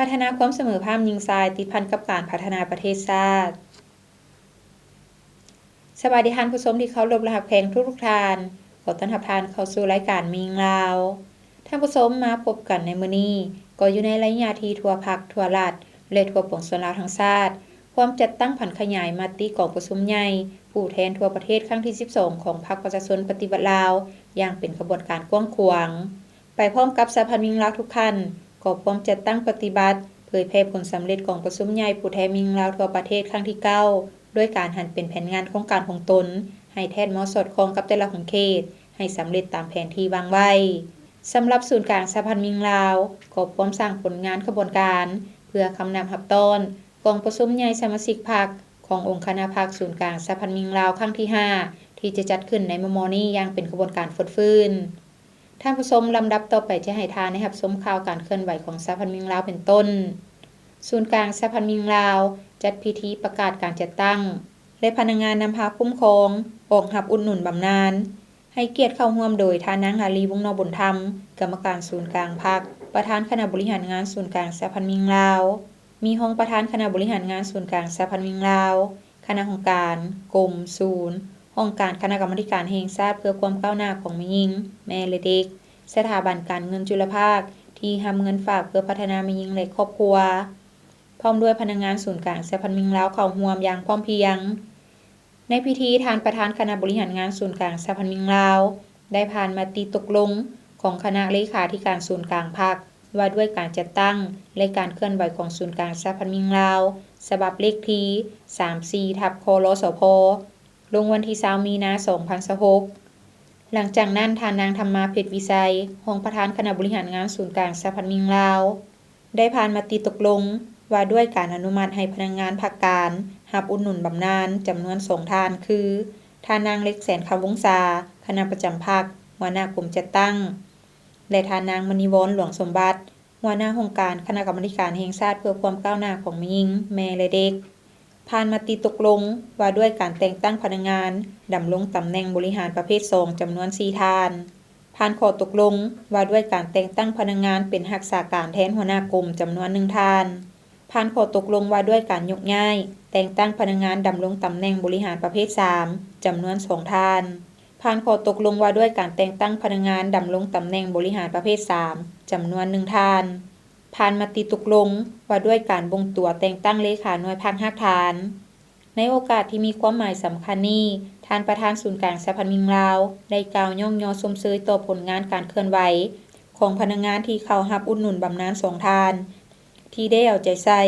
ພັດທະນາຄວາມສະເໝີພາບຍິງຊາຍ ຕິດພັນກັບການພັດທະນາປະເທດຊາດ. ສະບາຍດີທ່ານຜູ້ຊົມທີ່ເຄົາລົບ ແລະ ຮັກແພງທຸກໆທ່ານ. ຂໍຕ້ອນຮັບທ່ານເຂົ້າສູ່ລາຍການແມ່ຍິງລາວ. ທ່ານຜູ້ຊົມ, ມາພົບກັນໃນມື້ນີ້ ກໍຢູ່ໃນໄລຍະທີ່ທົ່ວພັກ, ທົ່ວລັດ ແລະ ທົ່ວປວງຊົນລາວທັງຊາດ ພວມຈັດຕັ້ງຜັນຂະຫຍາຍມະຕິກອງປະຊຸມໃຫຍ່ຜູ້ແທນທົ່ວປະເທດຄັ້ງທີສິບສອງ ຂອງພັກປະຊາຊົນປະຕິວັດລາວ ຢ່າງເປັນຂະບວນການກວ້າງຂວາງ. ໄປພ້ອມກັບສະຫະພັນແມ່ຍິງລາວທຸກຂັ້ນ ກໍພວມຈັດຕັ້ງປະຕິບັດ ເຜີຍແຜ່ຜົນສຳເລັດກອງປະຊຸມໃຫຍ່ຜູ້ແທນແມ່ຍິງລາວທົ່ວປະເທດຄັ້ງທີເກົ້າ ດ້ວຍການຫັນເປັນແຜນງານໂຄງການຂອງຕົນ ໃຫ້ແທດເໝາະສອດຄ່ອງກັບແຕ່ລະຂົງເຂດ ໃຫ້ສຳເລັດຕາມແຜນທີ່ວາງໄວ້. ສຳລັບສູນກາງສະຫະພັນແມ່ຍິງລາວ ກໍພວມສ້າງຜົນງານຂະບວນການ ເພື່ອຄຳນັບຮັບຕ້ອນກອງປະຊຸມໃຫຍ່ສະມາຊິກພັກຂອງອົງຄະນະພັກສູນກາງສະຫະພັນແມ່ຍິງລາວຄັ້ງທີຫ້າ ທີ່ຈະຈັດຂຶ້ນໃນມໍ່ໆນີ້ຢ່າງເປັນຂະບວນການຟົດຟື້ນ. ທ່ານຜູ້ຊົມ, ລຳດັບຕໍ່ໄປຈະໃຫ້ທ່ານໄດ້ຮັບຊົມຂ່າວການເຄື່ອນໄຫວຂອງສະຫະພັນແມ່ຍິງລາວ ເປັນຕົ້ນ ສູນກາງສະຫະພັນແມ່ຍິງລາວ ຈັດພິທີປະກາດການຈັດຕັ້ງ ແລະ ພະນັກງານນຳພາຄຸ້ມຄອງ ອອກຮັບອຸດໜູນບຳນານ ໃຫ້ກຽດເຂົ້າຮ່ວມໂດຍທ່ານນາງ ອາລີ ວົງນໍບຸນທຳ, ກຳມະການສູນກາງພັກ, ປະທານຄະນະບໍລິຫານງານສູນກາງສະຫະພັນແມ່ຍິງລາວ, ມີຮອງປະທານຄະນະບໍລິຫານງານສູນກາງສະຫະພັນແມ່ຍິງລາວ, ຄະນະຫ້ອງການ, ກົມ, ສູນ, ຫ້ອງການຄະນະກຳມາທິການແຫ່ງຊາດເພື່ອຄວາມກ້າວໜ້າຂອງແມ່ຍິງ, ແມ່ ແລະ ເດັກ, ສະຖາບັນການເງິນຈຸລະພາກທີ່ຮັບເງິນຝາກເພື່ອພັດທະນາແມ່ຍິງ ແລະ ຄອບຄົວ, ພ້ອມດ້ວຍພະນັກງານສູນກາງສະຫະພັນແມ່ຍິງລາວເຂົ້າຮ່ວມຢ່າງພ້ອມພຽງ. ໃນພິທີ, ທ່ານປະທານຄະນະບໍລິຫານງານສູນກາງສະຫະພັນແມ່ຍິງລາວ ໄດ້ຜ່ານມະຕິຕົກລົງຂອງຄະນະເລຂາທິການສູນກາງພັກ ວ່າດ້ວຍການຈັດຕັ້ງ ແລະ ການເຄື່ອນໄຫວຂອງສູນກາງສະຫະພັນແມ່ຍິງລາວ ສະບັບເລກທີສາມສີ່ ທັບ ຄລສພ ລົງວັນທີຊາວ ມີນາ ສອງພັນຊາວຫົກ. ຫຼັງຈາກນັ້ນ, ທ່ານນາງ ທຳມາ ເພັດວິໄຊ, ຮອງປະທານຄະນະບໍລິຫານງານສູນກາງສະຫະພັນແມ່ຍິງລາວ ໄດ້ຜ່ານມະຕິຕົກລົງວ່າດ້ວຍການອະນຸມັດໃຫ້ພະນັກງານພັກການຮັບອຸດໜູນບຳນານຈຳນວນສອງທ່ານ ຄື ທ່ານນາງ ເລັກແສນ ຄຳວົງສາ, ຄະນະປະຈຳພັກ, ຫົວໜ້າກົມຈັດຕັ້ງ ແລະ ທ່ານນາງ ມະນີວອນ ຫຼວງສົມບັດ, ຫົວໜ້າຫ້ອງການຄະນະກຳມາທິການແຫ່ງຊາດເພື່ອຄວາມກ້າວໜ້າຂອງແມ່ຍິງ, ແມ່ ແລະ ເດັກ. ຜ່ານມະຕິຕົກລົງວ່າດ້ວຍການແຕ່ງຕັ້ງພະນັກງານດຳລົງຕຳແໜ່ງບໍລິຫານປະເພດສອງ ຈຳນວນສີ່ທ່ານ. ຜ່ານຂໍ້ຕົກລົງວ່າດ້ວຍການແຕ່ງຕັ້ງພະນັກງານເປັນຮັກສາການແທນຫົວໜ້າກົມຈຳນວນໜຶ່ງທ່ານ. ຜ່ານຂໍ້ຕົກລົງວ່າດ້ວຍການຍົກຍ້າຍແຕ່ງຕັ້ງພະນັກງານດຳລົງຕຳແໜ່ງບໍລິຫານປະເພດສາມ ຈຳນວນສອງທ່ານ. ຜ່ານຂໍ້ຕົກລົງວ່າດ້ວຍການແຕ່ງຕັ້ງພະນັກງານດຳລົງຕຳແໜ່ງບໍລິຫານປະເພດສາມ ຈຳນວນໜຶ່ງທ່ານ. ຜ່ານມະຕິຕົກລົງວ່າດ້ວຍການບົ່ງຕົວແຕ່ງຕັ້ງເລຂາໜ່ວຍພັກຮາກຖານ. ໃນໂອກາດທີ່ມີຄວາມໝາຍສຳຄັນນີ້, ທ່ານປະທານສູນກາງສະຫະພັນແມ່ຍິງລາວ ໄດ້ກ່າວຍ້ອງຍໍຊົມເຊີຍຕໍ່ຜົນງານການເຄື່ອນໄຫວຂອງພະນັກງານທີ່ເຂົ້າຮັບອຸດໜູນບຳນານສອງທ່ານ ທີ່ໄດ້ເອົາໃຈໃສ່,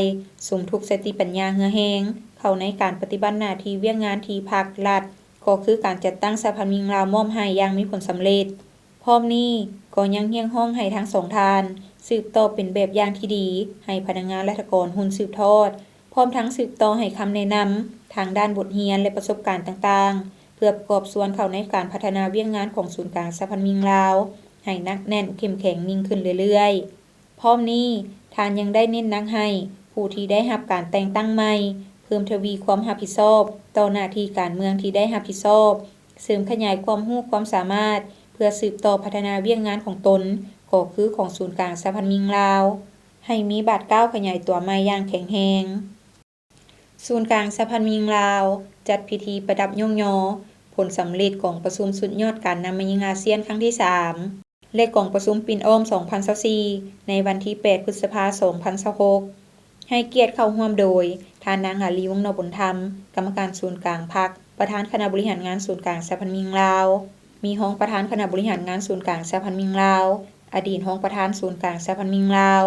ສຸມທຸກສະຕິປັນຍາເຫື່ອແຮງ ເຂົ້າໃນການປະຕິບັດໜ້າທີ່ວຽກງານທີ່ພັກລັດ ກໍຄືການຈັດຕັ້ງສະຫະພັນແມ່ຍິງລາວມອບໃຫ້ຢ່າງມີຜົນສຳເລັດ. ພ້ອມນີ້ກໍຍັງຮຽກຮ້ອງໃຫ້ທັງສອງທ່ານສືບຕໍ່ເປັນແບບຢ່າງທີ່ດີໃຫ້ພະນັກງານລັດຖະກອນຮຸ່ນສືບທອດ, ພ້ອມທັງສືບຕໍ່ໃຫ້ຄຳແນະນຳທາງດ້ານບົດຮຽນ ແລະ ປະສົບການຕ່າງໆ ເພື່ອປະກອບສ່ວນເຂົ້າໃນການພັດທະນາວຽກງານຂອງສູນກາງສະຫະພັນແມ່ຍິງລາວໃຫ້ໜັກແໜ້ນເຂັ້ມແຂງຍິ່ງຂຶ້ນເລື້ອຍໆ. ພ້ອມນີ້, ທ່ານຍັງໄດ້ເນັ້ນໜັກໃຫ້ຜູ້ທີ່ໄດ້ຮັບການແຕ່ງຕັ້ງໃໝ່ ເພີ່ມທະວີຄວາມຮັບຜິດຊອບຕໍ່ໜ້າທີ່ການເມືອງທີ່ໄດ້ຮັບຜິດຊອບ, ເສີມຂະຫຍາຍຄວາມຮູ້ຄວາມສາມາດ ເພື່ອສືບຕໍ່ພັດທະນາວຽກງານຂອງຕົນ, ກໍຄືຂອງສູນກາງສະຫະພັນແມ່ຍິງລາວ, ໃຫ້ມີບາດກ້າວຂະຫຍາຍຕົວໃໝ່ຢ່າງແຂງແຮງ. ສູນກາງສະຫະພັນແມ່ຍິງລາວ ຈັດພິທີປະດັບຍ້ອງຍໍຜົນສຳເລັດກອງປະຊຸມສຸດຍອດການນຳແມ່ຍິງອາຊຽນຄັ້ງທີສາມ ແລະ ກອງປະຊຸມປິ່ນອ້ອມສອງພັນຊາວສີ່ ໃນວັນທີແປດ ພຶດສະພາ ສອງພັນຊາວຫົກ ໃຫ້ກຽດເຂົ້າຮ່ວມໂດຍ ທ່ານນາງ ອາລີ ວົງນໍບຸນທຳ, ກຳມະການສູນກາງພັກ, ປະທານຄະນະບໍລິຫານງານສູນກາງສະຫະພັນແມ່ຍິງລາວ, ມີຮອງປະທານຄະນະບໍລິຫານງານສູນກາງສະຫະພັນແມ່ຍິງລາວ, ອະດີດຮອງປະທານສູນກາງສະຫະພັນແມ່ຍິງລາວ,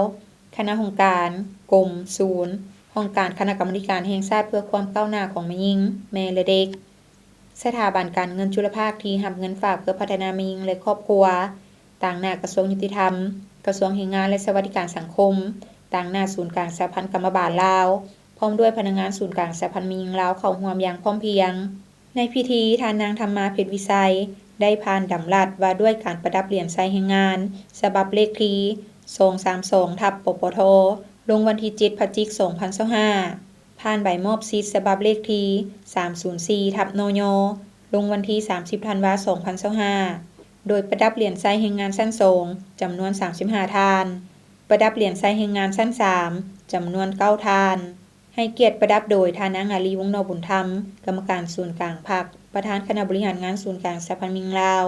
ຄະນະຫ້ອງການ, ກົມ, ສູນ, ຫ້ອງການຄະນະກຳມາທິການແຫ່ງຊາດເພື່ອຄວາມກ້າວໜ້າຂອງແມ່ຍິງ, ແມ່ ແລະ ເດັກ. ສະຖາບັນການເງິນຈຸລະພາກທີ່ຮັບເງິນຝາກເພື່ອພັດທະນາແມ່ຍິງ ແລະ ຄອບຄົວ, ຕາງໜ້າກະຊວງຍຸຕິທຳ, ກະຊວງແຮງງານ ແລະ ສະຫວັດດີການສັງຄົມ, ຕາງໜ້າສູນກາງສະຫະພັນກຳມະບານລາວ, ພ້ອມດ້ວຍພະນັກງານສູນກາງສະຫະພັນແມ່ຍິງລາວເຂົ້າຮ່ວມຢ່າງພ້ອມພຽງ. ໃນພິທີ, ທ່ານນາງ ທຳມາ ເພັດວິໄຊ ໄດ້ຜ່ານດຳລັດວ່າດ້ວຍການປະດັບຫຼຽນໄຊແຮງງານ ສະບັບເລກທີສອງສາມສອງ ທັບ ປປທ ລົງວັນທີເຈັດ ພະຈິກ ສອງພັນຊາວຫ້າ, ຜ່ານໃບມອບສິດສະບັບເລກທີສາມສູນສີ່ ທັບ ນຍ ລົງວັນທີສາມສິບ ທັນວາ ສອງພັນຊາວຫ້າ ໂດຍປະດັບຫຼຽນໄຊແຮງງານຊັ້ນສອງ ຈຳນວນສາມສິບຫ້າທ່ານ. ປະດັບຫຼຽນຊາຍແຮງງານຊັ້ນສາມ ຈຳນວນເກົ້າທ່ານ. ໃຫ້ກຽດປະດັບໂດຍທ່ານນາງ ອາລີ ວົງນໍບຸນທຳ, ກຳມະການສູນກາງພັກ, ປະທານຄະນະບໍລິຫານງານສູນກາງສະຫະພັນແມ່ຍິງລາວ.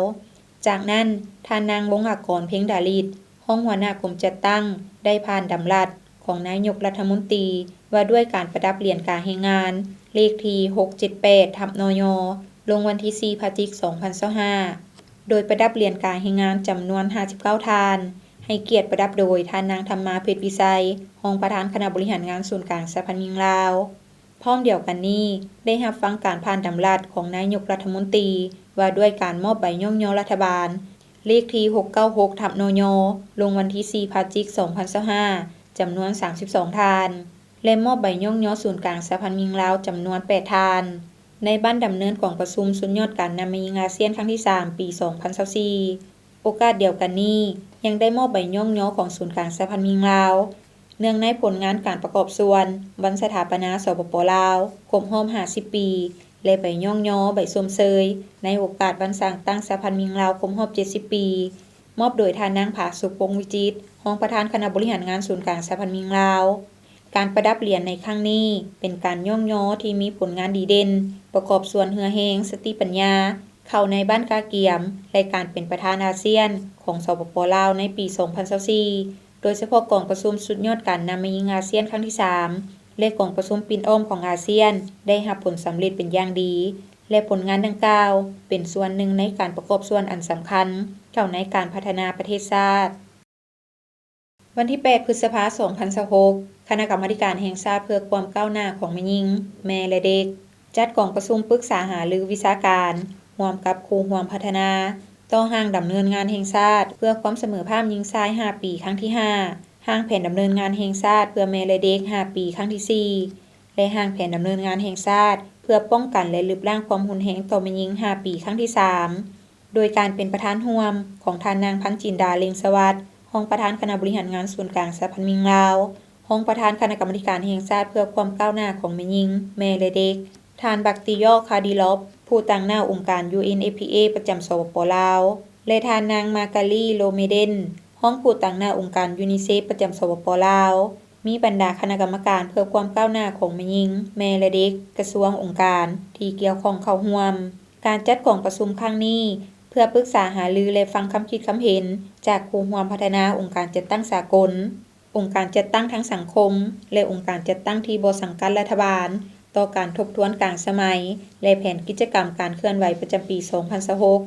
ຈາກນັ້ນ, ທ່ານນາງ ວົງອາກອນ ເພັງດາລິດ, ຮອງຫົວໜ້າກົມຈັດຕັ້ງ ໄດ້ຜ່ານດຳລັດຂອງນາຍົກລັດຖະມົນຕີ ວ່າດ້ວຍການປະດັບຫຼຽນກາແຮງງານ ເລກທີຫົກເຈັດແປດ ທັບ ນຍ ລົງວັນທີສີ່ ພະຈິກ ສອງພັນຊາວຫ້າ ໂດຍປະດັບຫຼຽນກາແຮງງານຈຳນວນຫ້າສິບເກົ້າທ່ານ, ໃຫ້ກຽດປະດັບໂດຍທ່ານນາງ ທຳມາ ເພັດວິໄຊ, ຮອງປະທານຄະນະບໍລິຫານງານສູນກາງສະຫະພັນແມ່ຍິງລາວ. ພ້ອມດຽວກັນນີ້, ໄດ້ຮັບຟັງການຜ່ານດຳລັດຂອງນາຍົກລັດຖະມົນຕີ ວ່າດ້ວຍການມອບໃບຍ້ອງຍໍລັດຖະບານ ເລກທີຫົກເກົ້າຫົກ ທັບ ນຍ ລົງວັນທີສີ່ ພະຈິກ ສອງພັນຊາວຫ້າ ຈຳນວນສາມສິບສອງທ່ານ ແລະ ມອບໃບຍ້ອງຍໍສູນກາງສະຫະພັນແມ່ຍິງລາວ ຈຳນວນແປດທ່ານ ໃນບັ້ນດຳເນີນກອງປະຊຸມສຸດຍອດການນຳແມ່ຍິງອາຊຽນຄັ້ງທີສາມ ປີສອງພັນຊາວສີ່. ໂອກາດດຽວກັນນີ້, ຍັງໄດ້ມອບໃບຍ້ອງຍໍຂອງສູນກາງສະຫະພັນແມ່ຍິງລາວ ເນື່ອງໃນຜົນງານການປະກອບສ່ວນວັນສະຖາປະນາ ສປປ ລາວ ຄົບຮອບຫ້າສິບປີ ແລະ ໃບຍ້ອງຍໍໃບຊົມເຊີຍໃນໂອກາດວັນສ້າງຕັ້ງສະຫະພັນແມ່ຍິງລາວຄົບຮອບເຈັດສິບປີ ມອບໂດຍທ່ານນາງ ຜາສຸກ ວົງວິຈິດ, ຮອງປະທານຄະນະບໍລິຫານງານສູນກາງສະຫະພັນແມ່ຍິງລາວ. ການປະດັບຫຼຽນໃນຄັ້ງນີ້ ເປັນການຍ້ອງຍໍທີ່ມີຜົນງານດີເດັ່ນ, ປະກອບສ່ວນເຫື່ອແຮງ, ສະຕິປັນຍາ, ເຂົ້າໃນບ້ານກະກຽມ ແລະ ການເປັນປະທານອາຊຽນຂອງ ສປປ ລາວ ໃນປີສອງພັນຊາວສີ່ ໂດຍສະເພາະກອງປະຊຸມສຸດຍອດການນຳແມ່ຍິງອາຊຽນຄັ້ງທີສາມ ແລະ ກອງປະຊຸມປິ່ນອ້ອມຂອງອາຊຽນ ໄດ້ຮັບຜົນສຳເລັດເປັນຢ່າງດີ ແລະ ຜົນງານດັ່ງກ່າວ ເປັນສ່ວນໜຶ່ງໃນການປະກອບສ່ວນອັນສຳຄັນເຂົ້າໃນການພັດທະນາປະເທດຊາດ. ວັນທີແປດ ພຶດສະພາ ສອງພັນຊາວຫົກ ຄະນະກຳມາທິການແຫ່ງຊາດເພື່ອຄວາມກ້າວໜ້າຂອງແມ່ຍິງ, ແມ່ ແລະ ເດັກ ຈັດກອງປະຊຸມປຶກສາຫາລືວິຊາການ ຮ່ວມກັບຄູ່ຮ່ວມພັດທະນາ ຕໍ່ຮ່າງດຳເນີນງານແຫ່ງຊາດເພື່ອຄວາມສະເໝີພາບຍິງຊາຍຫ້າປີ ຄັ້ງທີຫ້າ, ຮ່າງແຜນດຳເນີນງານແຫ່ງຊາດເພື່ອແມ່ ແລະ ເດັກຫ້າປີ ຄັ້ງທີສີ່ ແລະ ຮ່າງແຜນດຳເນີນງານແຫ່ງຊາດເພື່ອປ້ອງກັນ ແລະ ລຶບລ້າງຄວາມຮຸນແຮງຕໍ່ແມ່ຍິງຫ້າປີ ຄັ້ງທີສາມ. ໂດຍການເປັນປະທານຮ່ວມຂອງທ່ານນາງ ພັນຈິນດາ ເລັງສະຫວັດ, ຮອງປະທານຄະນະບໍລິຫານງານສູນກາງສະຫະພັນແມ່ຍິງລາວ, ຮອງປະທານຄະນະກຳມາທິການແຫ່ງຊາດເພື່ອຄວາມກ້າວໜ້າຂອງແມ່ຍິງ, ແມ່ ແລະ ເດັກ, ທ່ານ ບັກຕິຢໍ ຄາດີລອບ, ຜູ້ຕາງໜ້າອົງການ ຢູເອັນເອັຟພີເອ ປະຈຳ ສປປ ລາວ ແລະ ທ່ານນາງ ມາກາລີ ໂລເມເດນ, ຮອງຜູ້ຕາງໜ້າອົງການ ຢູນິເຊຟ ປະຈຳ ສປປ ລາວ, ມີບັນດາຄະນະກຳມະການເພື່ອຄວາມກ້າວໜ້າຂອງແມ່ຍິງ, ແມ່ ແລະ ເດັກ, ກະຊວງ, ອົງການທີ່ກ່ຽວຂ້ອງເຂົ້າຮ່ວມ. ການຈັດກອງປະຊຸມຄັ້ງນີ້ ເພື່ອປຶກສາຫາລື ແລະ ຟັງຄຳຄິດຄຳເຫັນຈາກຄູ່ຮ່ວມພັດທະນາອົງການຈັດຕັ້ງສາກົນ, ອົງການຈັດຕັ້ງທາງສັງຄົມ ແລະ ອົງການຈັດຕັ້ງທີ່ບໍ່ສັງກັດລັດຖະບານ ຕໍ່ການທົບທວນກາງສະໄໝ ແລະ ແຜນກິດຈະກຳການເຄື່ອນໄຫວປະຈຳປີສອງພັນຊາວຫົກ,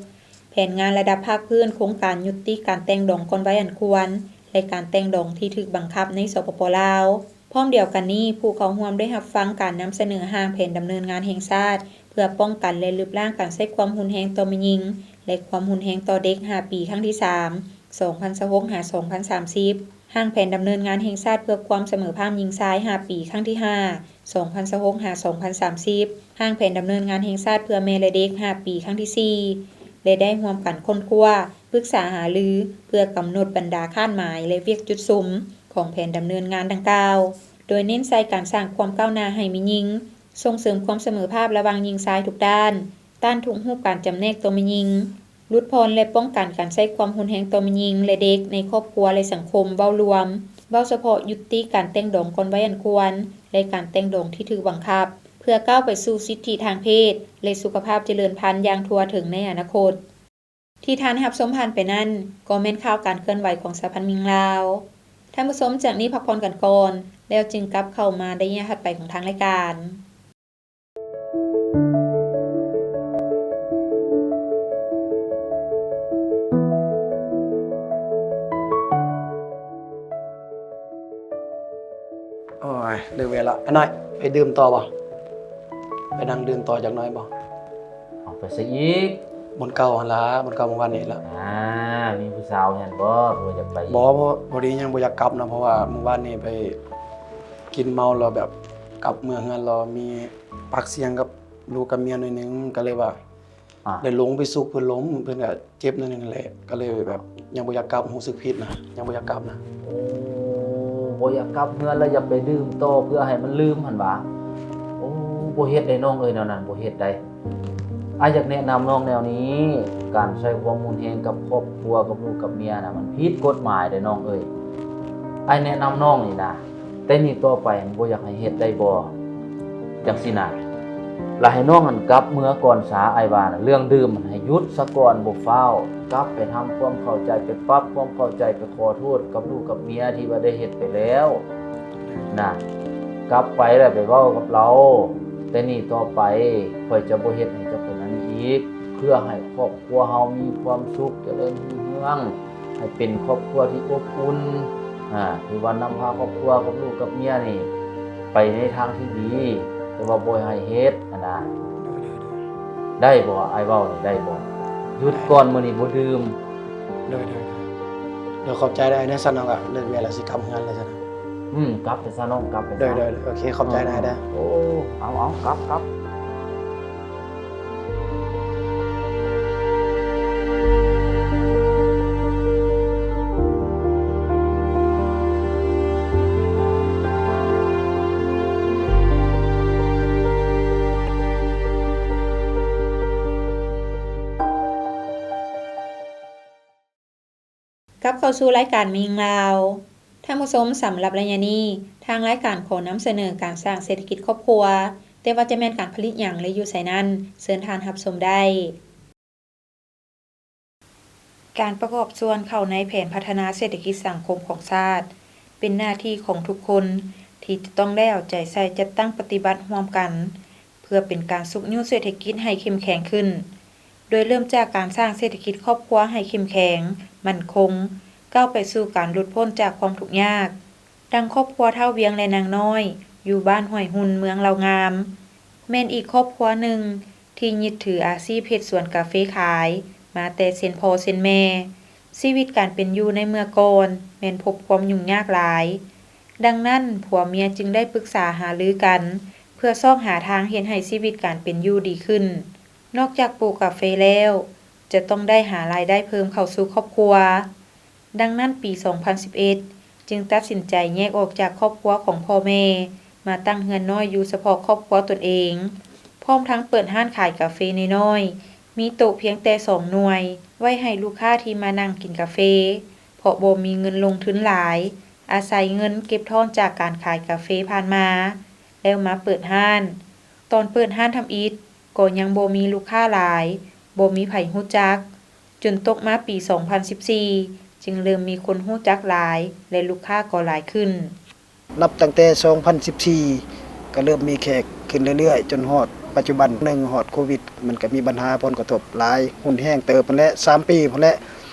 ແຜນງານລະດັບພາກພື້ນໂຄງການຍຸຕິການແຕ່ງດອງກ່ອນໄວອັນຄວນ ແລະ ການແຕ່ງດອງທີ່ຖືກບັງຄັບໃນ ສປປ ລາວ. ພ້ອມດຽວກັນນີ້, ຜູ້ເຂົ້າຮ່ວມໄດ້ຮັບຟັງການນຳສະເໜີຮ່າງແຜນດຳເນີນງານແຫ່ງຊາດ ເພື່ອປ້ອງກັນ ແລະ ລຶບລ້າງການໃຊ້ຄວາມຮຸນແຮງຕໍ່ແມ່ຍິງ ແລະ ຄວາມຮຸນແຮງຕໍ່ເດັກຫ້າປີ ຄັ້ງທີສາມ ສອງພັນຊາວຫົກ ຫາ ສອງພັນສາມສິບ, ຮ່າງແຜນດຳເນີນງານແຫ່ງຊາດເພື່ອຄວາມສະເໝີພາບຍິງຊາຍຫ້າປີ ຄັ້ງທີຫ້າ ສອງພັນຊາວຫົກ ຫາ ສອງພັນສາມສິບ, ຮ່າງແຜນດຳເນີນງານແຫ່ງຊາດເພື່ອແມ່ ແລະ ເດັກຫ້າປີ ຄັ້ງທີສີ່ ແລະ ໄດ້ຮ່ວມກັນຄົ້ນຄວ້າ, ປຶກສາຫາລື ເພື່ອກຳນົດບັນດາຄາດໝາຍ ແລະ ວຽກຈຸດສຸມຂອງແຜນດຳເນີນງານດັ່ງກ່າວ, ໂດຍເນັ້ນໃສ່ການສ້າງຄວາມກ້າວໜ້າໃຫ້ແມ່ຍິງ, ສົ່ງເສີມຄວາມສະເໝີພາບລະຫວ່າງຍິງຊາຍທຸກດ້ານ, ຕ້ານທຸກຮູບການຈຳແນກຕໍ່ແມ່ຍິງ, ຫຼຸດຜ່ອນ ແລະ ປ້ອງກັນການໃຊ້ຄວາມຮຸນແຮງຕໍ່ແມ່ຍິງ ແລະ ເດັກໃນຄອບຄົວ ແລະ ສັງຄົມເວົ້າລວມ, ເວົ້າສະເພາະຍຸຕິການແຕ່ງດອງກ່ອນໄວອັນຄວນ ແລະ ການແຕ່ງດອງທີ່ຖືກບັງຄັບ, ເພື່ອກ້າວໄປສູ່ສິດທິທາງເພດ ແລະ ສຸຂະພາບຈະເລີນພັນຢ່າງທົ່ວເຖິງໃນອະນາຄົດ. ທີ່ທ່ານໄດ້ຮັບຊົມຜ່ານໄປນັ້ນ ກໍແມ່ນຂ່າວການເຄື່ອນໄຫວຂອງສະຫະພັນແມ່ຍິງລາວ. ທ່ານຜູ້ຊົມ ຈາກນີ້ພັກຜ່ອນກັນກ່ອນ ແລ້ວຈຶ່ງກັບເຂົ້າມາໃນໄລຍະຖັດໄປຂອງທາງລາຍການ. ໂອ້ຍ ເລີກວຽກລະ. ອ້າຍນ້ອຍ ໄປດື່ມຕໍ່ບໍ່? ໄປນັ່ງດື່ມຕໍ່ຈັກໜ້ອຍບໍ່? ເອົາ ໄປໃສອີກ? ບ່ອນເກົ່າຫັ້ນລະ, ບ່ອນເກົ່າມື້ວານນີ້ລະ. ອ່າ ມີຜູ້ສາວຫັ້ນບໍ່? ບໍ່ຢາກໄປອີກ? ບໍ່, ພໍ ພໍດີຍັງບໍ່ຢາກກັບນະ, ເພາະວ່າມື້ວານນີ້ໄປກິນເມົາແລ້ວແບບກັບເມືອເຮືອນແລ້ວມີປາກສຽງກັບລູກກັບເມຍໜ້ອຍໜຶ່ງ, ກໍເລີຍວ່າ ອ່າ ໄດ້ລົງໄປຊຸກເພິ່ນລົ້ມ, ເພິ່ນກໍເຈັບໜ້ອຍໜຶ່ງແຫຼະ, ກໍເລີຍແບບຍັງບໍ່ຢາກກັບ, ຮູ້ສຶກຜິດນະ, ຍັງບໍ່ຢາກກັບນະ. ໂອ້ ບໍ່ຢາກກັບເຮືອນ ແລ້ວຢາກໄປດື່ມຕໍ່ເພື່ອໃຫ້ມັນລືມຫັ້ນຫວາ? ໂອ້ ບໍ່ເຮັດໄດ໋ນ້ອງເອີຍ, ແນວນັ້ນບໍ່ເຮັດໄດ໋. ອ້າຍຢາກແນະນຳນ້ອງແນວນີ້, ການໃຊ້ຄວາມຮຸນແຮງກັບຄອບຄົວ, ກັບລູກກັບເມຍນະ, ມັນຜິດກົດໝາຍເດ້ນ້ອງເອີຍ. ອ້າຍແນະນຳນ້ອງນີ້ນະ, ແຕ່ນີ້ຕໍ່ໄປຫັ້ນບໍ່ຢາກໃຫ້ເຮັດໄດ້ບໍ່? ຈັ່ງຊີ້ນະ. ລະໃຫ້ນ້ອງຫັ້ນກັບເມືອກ່ອນສາ, ອ້າຍວ່ານະ ເລື່ອງດື່ມຫັ້ນໃຫ້ຢຸດສາກ່ອນ, ບໍ່ຟ້າວ. ກັບໄປທຳຄວາມເຂົ້າໃຈ, ໄປປັບຄວາມເຂົ້າໃຈ, ໄປຂໍໂທດກັບລູກກັບເມຍທີ່ວ່າໄດ້ເຮັດໄປແລ້ວນະ. ກັບໄປແລ້ວໄປເວົ້າກັບລາວ, ແຕ່ນີ້ຕໍ່ໄປຂ້ອຍຈະບໍ່ເຮັດໃຫ້ເຈົ້າເປັນອັນນີ້ອີກ, ເພື່ອໃຫ້ຄອບຄົວເຮົາມີຄວາມສຸກ, ຈະເລີນຮຸ່ງເຮືອງ. ໃຫ້ເປັນຄອບຄົວທີ່ອົບອຸ່ນ, ອາ ຖືວ່ານຳພາຄອບຄົວກັບລູກກັບເມຍນີ້ໄປໃນທາງທີ່ດີ, ແຕ່ວ່າບໍ່ໃຫ້ເຮັດຫັ້ນນະ. ໂດຍ ໂດຍ ໂດຍ. ໄດ້ບໍ່? ອ້າຍເວົ້ານີ້ໄດ້ບໍ່? ຢຸດກ່ອນ, ມື້ນີ້ບໍ່ດື່ມ. ໂດຍ ໂດຍ ໂດຍ. ໂດຍ ຂອບໃຈເດີອ້າຍເດີ. ຊັ້ນເຮົາກະເລີກວຽກແລ້ວ ຊິກັບເຮືອນແລ້ວຊັ້ນ. ອືມ ກັບໄປຊະນ້ອງ, ກັບໄປຊະ. ໂດຍ ໂດຍ ໂອເຄ ຂອບໃຈນະອ້າຍເດີ. ໂອ້ ເອົາ ເອົາ ກັບ ກັບ. ກັບເຂົ້າສູ່ລາຍການແມ່ຍິງລາວ. ທ່ານຜູ້ຊົມ, ສຳລັບໄລຍະນີ້ ທາງລາຍການຂໍນຳສະເໜີການສ້າງເສດຖະກິດຄອບຄົວ, ແຕ່ວ່າຈະແມ່ນການຜະລິດຫຍັງ ຫຼື ຢູ່ໃສນັ້ນ, ເຊີນທ່ານຮັບຊົມໄດ້. ການປະກອບສ່ວນເຂົ້າໃນແຜນພັດທະນາເສດຖະກິດສັງຄົມຂອງຊາດ ເປັນໜ້າທີ່ຂອງທຸກຄົນ ທີ່ຈະຕ້ອງໄດ້ເອົາໃຈໃສ່ຈັດຕັ້ງປະຕິບັດຮ່ວມກັນ ເພື່ອເປັນການຊຸກຍູ້ເສດຖະກິດໃຫ້ເຂັ້ມແຂງຂຶ້ນ, ໂດຍເລີ່ມຈາກການສ້າງເສດຖະກິດຄອບຄົວໃຫ້ເຂັ້ມແຂງ, ໝັ້ນຄົງ, ກ້າວໄປສູ່ການຫຼຸດພົ້ນຈາກຄວາມທຸກຍາກ. ດັ່ງຄອບຄົວທ້າວວຽງ ແລະ ນາງນ້ອຍ ຢູ່ບ້ານຫ້ວຍຮຸ່ນ ເມືອງເຫຼົ່າງາມ, ແມ່ນອີກຄອບຄົວໜຶ່ງທີ່ຍຶດຖືອາຊີບເຮັດສວນກາເຟຂາຍມາແຕ່ເຊັ່ນພໍ່ເຊັ່ນແມ່. ຊີວິດການເປັນຢູ່ໃນເມື່ອກ່ອນແມ່ນພົບຄວາມຫຍຸ້ງຍາກຫຼາຍ. ດັ່ງນັ້ນ, ຜົວເມຍຈຶ່ງໄດ້ປຶກສາຫາລືກັນ ເພື່ອຊອກຫາທາງເຮັດໃຫ້ຊີວິດການເປັນຢູ່ດີຂຶ້ນ. ນອກຈາກປູກກາເຟແລ້ວ, ຈະຕ້ອງໄດ້ຫາລາຍໄດ້ເພີ່ມເຂົ້າສູ່ຄອບຄົວ. ດັ່ງນັ້ນ, ປີສອງພັນສິບເອັດ ຈຶ່ງຕັດສິນໃຈແຍກອອກຈາກຄອບຄົວຂອງພໍ່ແມ່, ມາຕັ້ງເຮືອນນ້ອຍຢູ່ສະເພາະຄອບຄົວຕົນເອງ, ພ້ອມທັງເປີດຮ້ານຂາຍກາເຟນ້ອຍໆ, ມີໂຕະພຽງແຕ່ສອງໜ່ວຍ ໄວ້ໃຫ້ລູກຄ້າທີ່ມານັ່ງກິນກາເຟ, ເພາະບໍ່ມີເງິນລົງທຶນຫຼາຍ, ອາໄສເງິນເກັບທ້ອນຈາກການຂາຍກາເຟຜ່ານມາ ແລ້ວມາເປີດຮ້ານ. ຕອນເປີດຮ້ານທຳອິດກໍຍັງບໍ່ມີລູກຄ້າຫຼາຍ, ບໍ່ມີໃຜຮູ້ຈັກ, ຈົນຕົກມາປີສອງພັນສິບສີ່ ຈຶ່ງເລີ່ມມີຄົນຮູ້ຈັກຫຼາຍ ແລະ ລູກຄ້າກໍຫຼາຍຂຶ້ນ. ນັບຕັ້ງແຕ່ສອງພັນສິບສີ່ ກໍເລີ່ມມີແຂກຂຶ້ນເລື້ອຍໆ ຈົນຮອດປັດຈຸບັນ. ໜຶ່ງ ຮອດໂຄວິດ ມັນກໍມີບັນຫາຜົນກະທົບຫຼາຍ, ຮຸນແຮງເຕີບຫັ້ນແຫຼະ, ສາມປີພຸ້ນແຫຼະ,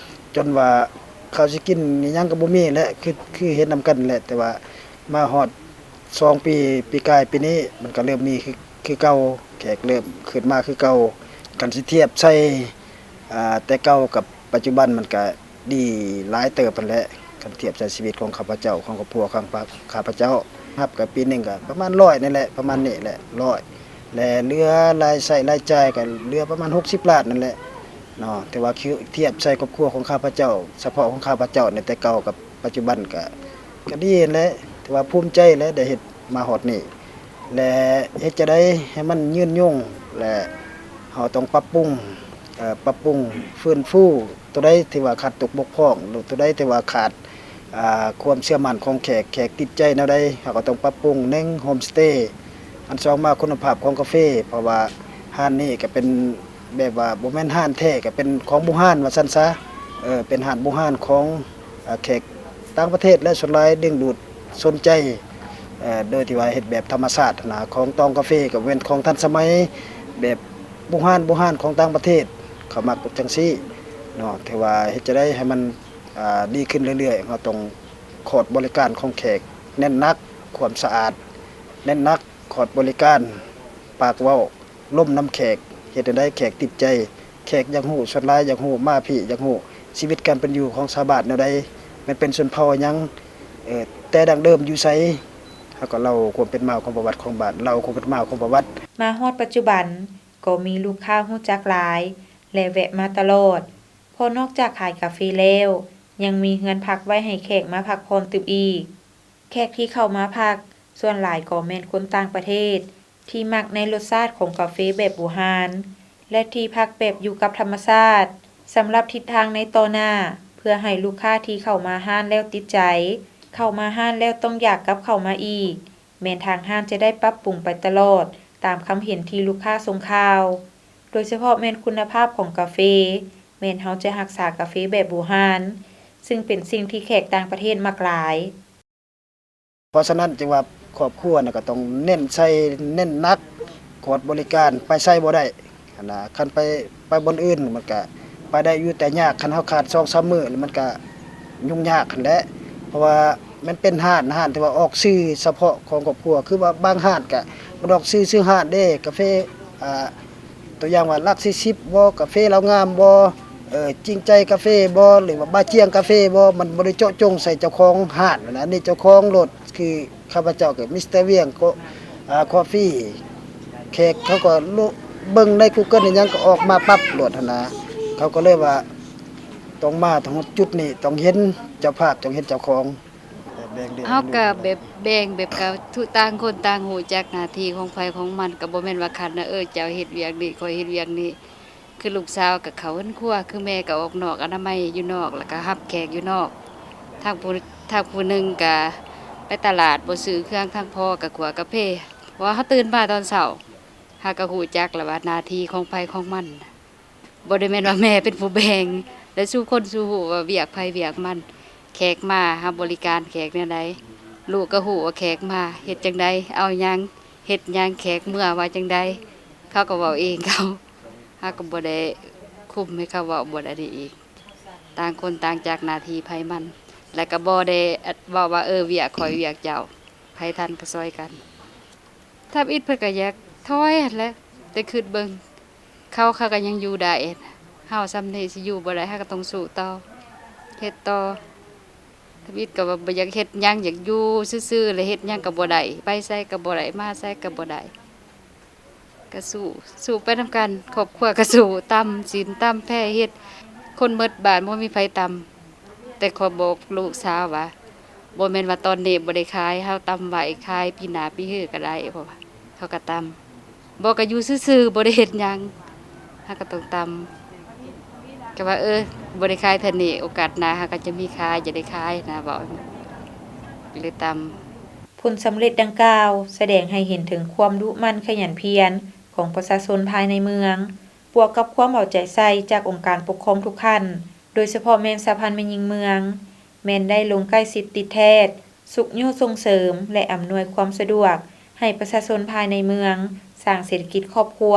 ຈົນວ່າເຂົ້າຊິກິນອີ່ຫຍັງກໍບໍ່ມີແຫຼະ, ຄື ຄືເຫັນນຳກັນແຫຼະ. ແຕ່ວ່າມາຮອດສອງປີ, ປີກາຍປີນີ້ ມັນກໍເລີ່ມມີຄື ຄືເກົ່າ, ແຂກເລີ່ມຂຶ້ນມາຄືເກົ່າ. ຄັນຊິທຽບໃສ່ ອ່າ ແຕ່ເກົ່າກັບປັດຈຸບັນ ມັນກະດີຫຼາຍເຕີບຫັ້ນແຫຼະ. ຄັນທຽບໃສ່ຊີວິດຂອງຂ້າພະເຈົ້າ, ຂອງຄອບຄົວ, ຂອງ ຂ້າພະເຈົ້າ, ຮັບກະປີໜຶ່ງກະປະມານຮ້ອຍນີ້ແຫຼະ, ປະມານນີ້ແຫຼະ, ຮ້ອຍ. ແລະ ເຫຼືອລາຍໃຊ້ລາຍຈ່າຍກະເຫຼືອປະມານຫົກສິບລ້ານນັ້ນແຫຼະເນາະ. ແຕ່ວ່າ ຄືທຽບໃສ່ຄອບຄົວຂອງຂ້າພະເຈົ້າ, ສະເພາະຂອງຂ້າພະເຈົ້ານີ້ ແຕ່ເກົ່າກັບປັດຈຸບັນກະ ກະດີຫັ້ນແຫຼະ, ແຕ່ວ່າພູມໃຈແຫຼະ ໄດ້ເຮັດມາຮອດນີ້. ແລະ ເຮັດຈັ່ງໃດໃຫ້ມັນຍືນຍົງ ແລະ ເຮົາຕ້ອງປັບປຸງ, ເອີ ປັບປຸງ, ຟື້ນຟູ ໂຕໃດທີ່ວ່າຂາດຕົກບົກຜ່ອງ ຫຼື ໂຕໃດທີ່ວ່າຂາດ ອ່າ ຄວາມເຊື່ອໝັ້ນຂອງແຂກ, ແຂກຕິດໃຈແນວໃດ ເຮົາກໍຕ້ອງປັບປຸງ. ໜຶ່ງ ໂຮມສະເຕ, ອັນສອງມາ ຄຸນນະພາບຂອງກາເຟ, ເພາະວ່າຮ້ານນີ້ກໍເປັນ ແບບວ່າບໍ່ແມ່ນຮ້ານແທ້, ກໍເປັນຂອງບູຮານວ່າຊັ້ນຊະ, ເອີ ເປັນຮ້ານບູຮານຂອງ ເອີ ແຂກຕ່າງປະເທດ ແລະ ສ່ວນຫຼາຍດຶງດູດສົນໃຈ ເອີ ໂດຍທີ່ວ່າເຮັດແບບທຳມະຊາດຫັ້ນນະ. ຂອງຕອງກາເຟກໍແມ່ນຂອງທັນສະໄໝ ແບບບູຮານ, ບູຮານຂອງຕ່າງປະເທດ ເຂົາມັກຈັ່ງຊີ້ເນາະ. ແຕ່ວ່າເຮັດຈັ່ງໃດໃຫ້ມັນ ອ່າ ດີຂຶ້ນເລື້ອຍໆ, ເຮົາຕ້ອງຂອດບໍລິການຂອງແຂກແໜ້ນໜັກ, ຄວາມສະອາດແໜ້ນໜັກ, ຂອດບໍລິການ, ປາກເວົ້າ ລົມນຳແຂກ, ເຮັດແນວໃດແຂກຕິດໃຈ, ແຂກຢາກຮູ້, ສ່ວນຫຼາຍຢາກຮູ້, ມາພີ້ຢາກຮູ້ຊີວິດການເປັນຢູ່ຂອງຊາວບ້ານແນວໃດ, ແມ່ນເປັນຊົນເຜົ່າຫຍັງ, ເອີ ແຕ່ດັ້ງເດີມຢູ່ໃສ, ເຮົາກໍເລົ່າຄວາມເປັນມາຂອງປະຫວັດຂອງບ້ານ, ເລົ່າຄວາມເປັນມາຂອງປະຫວັດ. ມາຮອດປັດຈຸບັນ ກໍມີລູກຄ້າຮູ້ຈັກຫຼາຍ ແລະ ແວະມາຕະຫຼອດ, ເພາະນອກຈາກຂາຍກາເຟແລ້ວ ຍັງມີເຮືອນພັກໄວ້ໃຫ້ແຂກມາພັກຜ່ອນຕື່ມອີກ. ແຂກທີ່ເຂົ້າມາພັກ ສ່ວນຫຼາຍກໍແມ່ນຄົນຕ່າງປະເທດ ທີ່ມັກໃນລົດຊາດຂອງກາເຟແບບບູຮານ ແລະ ທີ່ພັກແບບຢູ່ກັບທຳມະຊາດ. ສຳລັບທິດທາງໃນຕໍ່ໜ້າ ເພື່ອໃຫ້ລູກຄ້າທີ່ເຂົ້າມາຮ້ານແລ້ວຕິດໃຈ, ເຂົ້າມາຮ້ານແລ້ວຕ້ອງຢາກກັບເຂົ້າມາອີກ, ແມ່ນທາງຮ້ານຈະໄດ້ປັບປຸງໄປຕະຫຼອດຕາມຄຳເຫັນທີ່ລູກຄ້າສົ່ງຂ່າວ, ໂດຍສະເພາະແມ່ນຄຸນນະພາບຂອງກາເຟ ແມ່ນເຮົາຈະຮັກສາກາເຟແບບບູຮານ, ຊຶ່ງເປັນສິ່ງທີ່ແຂກຕ່າງປະເທດມັກຫຼາຍ. ເພາະສະນັ້ນຈຶ່ງວ່າຄອບຄົວນະກໍຕ້ອງເນັ້ນໃສ່ ເນັ້ນໜັກ ກວດບໍລິການ ໄປໃສບໍ່ໄດ້ຫັ້ນນະ. ຄັນໄປ ໄປບ່ອນອື່ນມັນກະໄປໄດ້ຢູ່ ແຕ່ຍາກ ຄັນເຮົາຂາດສອງສາມມື້ ມັນກະຫຍຸ້ງຍາກຫັ້ນແຫຼະ. ເພາະວ່າມັນເປັນຮ້ານ ຮ້ານທີ່ວ່າອອກຊື່ສະເພາະຂອງຄອບຄົວ ຄືວ່າບາງຮ້ານກະບໍ່ໄດ້ອອກຊື່ ຊື່ຮ້ານເດ້ ກາເຟ ອ່າ ຕົວຢ່າງວ່າຫຼັກສີ່ສິບບໍ່ ກາເຟລາວງາມບໍ່ ເອີ ຈິງໃຈກາເຟບໍ່ ຫຼືວ່າບາຈຽງກາເຟບໍ່ ມັນບໍ່ໄດ້ເຈາະຈົງໃສ່ເຈົ້າຂອງຮ້ານນະ. ອັນນີ້ເຈົ້າຂອງໂລດ ຄືຂ້າພະເຈົ້າກໍມິສເຕີວຽງ ກໍ ອ່າ ຄອຟຟີ ແຂກເຂົາກໍເບິ່ງໃນກູເກີນອີ່ຫຍັງກໍອອກມາປັບໂລດຫັ້ນນະ. ເຂົາກໍເລີຍວ່າຕ້ອງມາ ຕ້ອງຮອດຈຸດນີ້ ຕ້ອງເຫັນເຈົ້າພາບ ຕ້ອງເຫັນເຈົ້າຂອງ. ແບ່ງເລື່ອງ ເຮົາກໍແບບແບ່ງແບບ ກໍທຸກ ຕ່າງຄົນຕ່າງຮູ້ຈັກໜ້າທີ່ຂອງໃຜຂອງມັນ ກໍບໍ່ແມ່ນວ່າຂັ້ນວ່າ ເອີ ເຈົ້າເຮັດວຽກນີ້ ຂ້ອຍເຮັດວຽກນີ້. ຄືລູກສາວກໍເຂົ້າເຮືອນຄົວ ຄືແມ່ກໍອອກນອກອະນາໄມຢູ່ນອກ ແລ້ວກໍຮັບແຂກຢູ່ນອກ. ທາງຜູ້ ທາງຜູ້ໜຶ່ງກໍໄປຕະຫຼາດ ບໍ່ຊື້ເຄື່ອງ ທາງພໍ່ກໍຂົ້ວກາເຟ. ເພາະວ່າເຮົາຕື່ນມາຕອນເຊົ້າ ເຮົາກໍຮູ້ຈັກແລ້ວວ່າໜ້າທີ່ຂອງໃຜຂອງມັນ. ບໍ່ໄດ້ແມ່ນວ່າແມ່ເປັນຜູ້ແບ່ງ ແລະ ສູ່ຄົນສູ່ຮູ້ວ່າວຽກໃຜວຽກມັນ. ແຂກມາ ເຮົາບໍລິການແຂກແນວໃດ ລູກກໍຮູ້ວ່າແຂກມາເຮັດຈັ່ງໃດ ເອົາຫຍັງ ເຮັດຫຍັງ ແຂກເມືອວ່າຈັ່ງໃດ ເຂົາກໍເວົ້າເອງເຂົາ. ເຮົາກໍບໍ່ໄດ້ຄຸມໃຫ້ເຂົາເວົ້າ ບໍ່ໄດ້ນີ້ອີກ. ຕ່າງຄົນຕ່າງຈັກໜ້າທີ່ໃຜມັນ ແລະ ກໍບໍ່ໄດ້ເວົ້າວ່າ ເອີ ວຽກຂ້ອຍວຽກເຈົ້າ ໃຜທັນກໍຊ່ອຍກັນ. ທຳອິດເພິ່ນກໍຢາກຖອຍຫັ້ນແຫຼະ ແຕ່ຄິດເບິ່ງ ເຂົາ ເຂົາກໍຍັງຢູ່ໄດ້ ເຮົາສ່ຳນີ້ຊິຢູ່ບໍ່ໄດ້ ເຮົາກໍຕ້ອງສູ້ຕໍ່ ເຮັດຕໍ່. ທຳອິດກໍວ່າບໍ່ຢາກເຮັດຫຍັງ ຢາກຢູ່ຊື່ໆ ແລະ ເຮັດຫຍັງກໍບໍ່ໄດ້ ໄປໃສກໍບໍ່ໄດ້ ມາໃສກໍບໍ່ໄດ້ ກໍສູ້ ສູ້ໄປນຳກັນ. ຄອບຄົວກໍສູ້ ຕຳສີນຕຳແພ ເຮັດ ຄົນໝົດບ້ານ ບໍ່ມີໃຜຕຳ. ແຕ່ຂໍບອກລູກສາວວ່າ ບໍ່ແມ່ນວ່າຕອນນີ້ບໍ່ໄດ້ຂາຍ ເຮົາຕຳໄວ້ ຂາຍປີໜ້າປີຮືກໍໄດ້ ເພາະວ່າເຂົາກໍຕຳ. ບໍ່ກໍຢູ່ຊື່ໆ ບໍ່ໄດ້ເຮັດຫຍັງ ເຮົາກໍຕ້ອງຕຳ. ກໍວ່າ ເອີ ບໍ່ໄດ້ຂາຍເທື່ອນີ້ ໂອກາດໜ້າເຮົາກໍຈະມີຂາຍ ຈະໄດ້ຂາຍນະ ເວົ້າ ກໍເລີຍຕຳ. ຜົນສຳເລັດດັ່ງກ່າວ ສະແດງໃຫ້ເຫັນເຖິງຄວາມດຸໝັ່ນຂະຫຍັນພຽນຂອງປະຊາຊົນພາຍໃນເມືອງ, ບວກກັບຄວາມເອົາໃຈໃສ່ຈາກອົງການປົກຄອງທຸກຂັ້ນ, ໂດຍສະເພາະແມ່ນສະຫະພັນແມ່ຍິງເມືອງ, ແມ່ນໄດ້ລົງໃກ້ຊິດຕິດແທດ, ຊຸກຍູ້ສົ່ງເສີມ ແລະ ອຳນວຍຄວາມສະດວກໃຫ້ປະຊາຊົນພາຍໃນເມືອງ ສ້າງເສດຖະກິດຄອບຄົວ,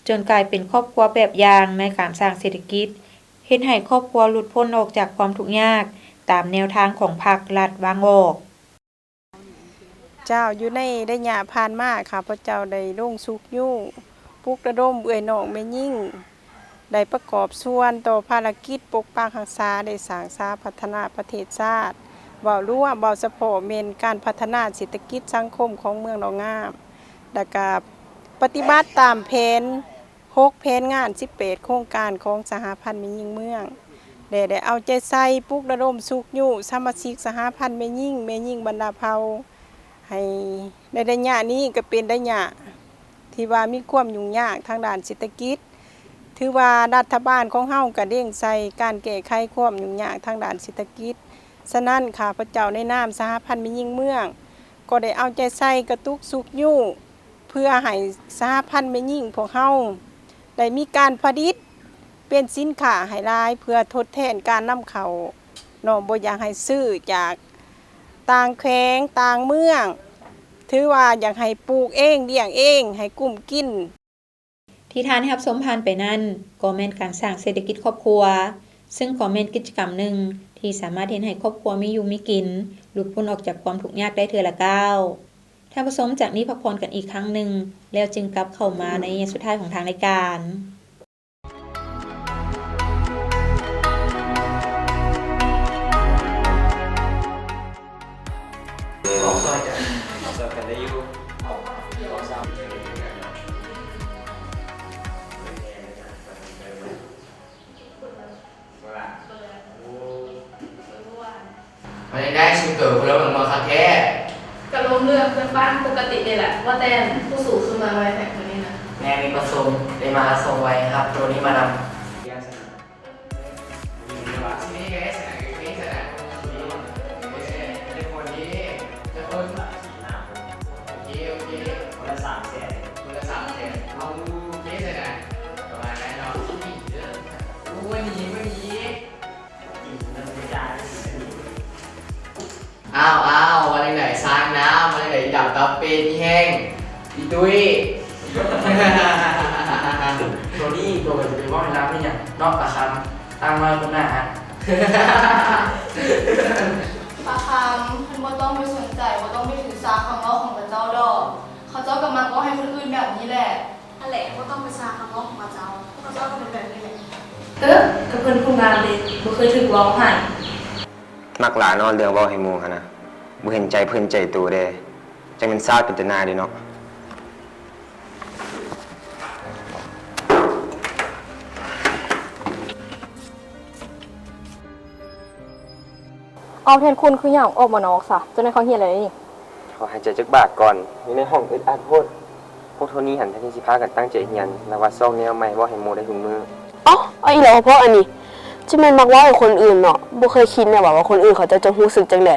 ຈົນກາຍເປັນຄອບຄົວແບບຢ່າງໃນການສ້າງເສດຖະກິດ, ເຮັດໃຫ້ຄອບຄົວຫຼຸດພົ້ນອອກຈາກຄວາມທຸກຍາກ ຕາມແນວທາງຂອງພັກລັດວາງອອກ. ເຈົ້າ, ຢູ່ໃນໄລຍະຜ່ານມາ ຂ້າພະເຈົ້າໄດ້ລົງຊຸກຍູ້ ປຸກລະດົມເອື້ອຍນ້ອງແມ່ຍິງ ໄດ້ປະກອບສ່ວນຕໍ່ພາລະກິດປົກປັກຮັກສາ ແລະ ສ້າງສາພັດທະນາປະເທດຊາດ ເວົ້າລວມ, ເວົ້າສະເພາະແມ່ນການພັດທະນາເສດຖະກິດສັງຄົມຂອງເມືອງໜອງງາມ ແລະ ກະປະຕິບັດຕາມແຜນ ຫົກແຜນງານ ສິບແປດໂຄງການຂອງສະຫະພັນແມ່ຍິງເມືອງ ແລະ ໄດ້ເອົາໃຈໃສ່ປຸກລະດົມຊຸກຍູ້ສະມາຊິກສະຫະພັນແມ່ຍິງ, ແມ່ຍິງບັນດາເຜົ່າ ໃຫ້ໃນໄລຍະນີ້ກໍເປັນໄລຍະທີ່ວ່າມີຄວາມຫຍຸ້ງຍາກທາງດ້ານເສດຖະກິດ. ຖືວ່າລັດຖະບານຂອງເຮົາກໍເລັ່ງໃສ່ການແກ້ໄຂຄວາມຫຍຸ້ງຍາກທາງດ້ານເສດຖະກິດ. ສະນັ້ນ ຂ້າພະເຈົ້າໃນນາມສະຫະພັນແມ່ຍິງເມືອງ ກໍໄດ້ເອົາໃຈໃສ່ກະຕຸກຊຸກຍູ້ ເພື່ອໃຫ້ສະຫະພັນແມ່ຍິງພວກເຮົາໄດ້ມີການຜະລິດເປັນສິນຄ້າໃຫ້ຫຼາຍ ເພື່ອທົດແທນການນຳເຂົ້າເນາະ, ບໍ່ຢາກໃຫ້ຊື້ຈາກຕ່າງແຂວງຕ່າງເມືອງ, ຖືວ່າຢາກໃຫ້ປູກເອງລ້ຽງເອງໃຫ້ກຸ້ມກິນ. ທີ່ທ່ານໄດ້ຮັບຊົມຜ່ານໄປນັ້ນ ກໍແມ່ນການສ້າງເສດຖະກິດຄອບຄົວ, ຊຶ່ງກໍແມ່ນກິດຈະກຳໜຶ່ງທີ່ສາມາດເຮັດໃຫ້ຄອບຄົວມີຢູ່ມີກິນ, ຫຼຸດພົ້ນອອກຈາກຄວາມທຸກຍາກໄດ້ເທື່ອລະກ້າວ. ທ່ານຜູ້ຊົມ ຈາກນີ້ພັກຜ່ອນກັນອີກຄັ້ງໜຶ່ງ ແລ້ວຈຶ່ງກັບເຂົ້າມາໃນໄລຍະສຸດທ້າຍຂອງທາງລາຍການ. ອອກຊ່ອຍກັນ ອອກຊ່ອຍກັນໄດ້ຢູ່. ເປັນຈັ່ງໃດ ຊຸມໂຕຜູ້ລະເບິ່ງບໍ່ຄັກແທ້? ກະລົມເລື່ອງເພື່ອນບ້ານປົກກະຕິນີ້ແຫຼະ. ວ່າແຕ່ຜູ້ສູງຄືມາໄວແທ້ມື້ນີ້ນະ? ແມ່ນ ມີປະຊຸມ ໄດ້ມາສົ່ງໄວ ຮັບໂຕນີ້ມານຳ. ມີແຕ່ວ່າຊິມີແຄ່ສະໜັງເພງສະໜັງ ມີແຕ່ ໂອເຄ ໂອເຄ ຄົນລະສາມແສນ ຄົນລະສາມແສນ ເອົາ ໂອເຄ ໃຊ້ໄດ້ ປະມານນັ້ນເນາະ ໂອ້ ໜີ ໜີ ກິນນ້ຳຈານ ອ້າວ ອ້າວ ວ່າຈັ່ງໃດ ຊ້າງນ້ຳ ວ່າຈັ່ງໃດ ອີດຳຕາເປັດ ອີແຫ້ງ ອີຕຸ້ຍ ໂທນີ້ ໂຕກໍຈະໄປເວົ້າໃຫ້ລາວເຮັດຫຍັງເນາະ ປາຄຳ ຕັ້ງມາຄົນໜ້າອາຍ. ປາຄຳ ທ່ານບໍ່ຕ້ອງໄປສົນໃຈ ບໍ່ຕ້ອງໄປຖືສາຄຳເວົ້າຂອງເຂົາເຈົ້າດອກ ເຂົາເຈົ້າກໍມັກເວົ້າໃຫ້ຄົນອື່ນແບບນີ້ແຫຼະ. ຫັ້ນແຫຼະ ບໍ່ຕ້ອງໄປສາຄຳເວົ້າຂອງເຂົາເຈົ້າ ເຂົາເຈົ້າກໍເປັນແບບນີ້ແຫຼະ. ເອີ ກໍເພິ່ນຜູ້ງາມເດ້ ບໍ່ເຄີຍຖືກເວົ້າໃຫ້. ມັກຫຼ້າເນາະ ເລື່ອງເວົ້າໃຫ້ໝູ່ຫັ້ນນະ ບໍ່ເຫັນໃຈເພິ່ນໃຈໂຕເດ້ ຈັ່ງແມ່ນຊາດເປັນຕາໜ້າເດ້ເນາະ. ເອົາ ແທນຄຸນຄືຫຍັງອອກມານອກຊະ ເຈົ້ານາຍເຂົ້າຮຽນແລ້ວນີ້. ຂໍຫາຍໃຈຈັກບາດກ່ອນ ຢູ່ໃນຫ້ອງອຶດອັດໂພດ. ພວກໂທນີ້ຫັ້ນ ແທນທີ່ຊິພາກັນຕັ້ງໃຈຮຽນ ລະວ່າຊອກແນວໃໝ່ເວົ້າໃຫ້ໝູ່ໄດ້ທຸກມື້. ເອົ້າ ເອົາອີກແລ້ວ ພໍອັນນີ້ ຈະແມ່ນມັກເວົ້າໃຫ້ຄົນອື່ນເນາະ ບໍ່ເຄີຍຄິດແນ່ວ່າ ວ່າຄົນອື່ນເຂົາເຈົ້າຈະຮູ້ສຶກຈັ່ງໃດ.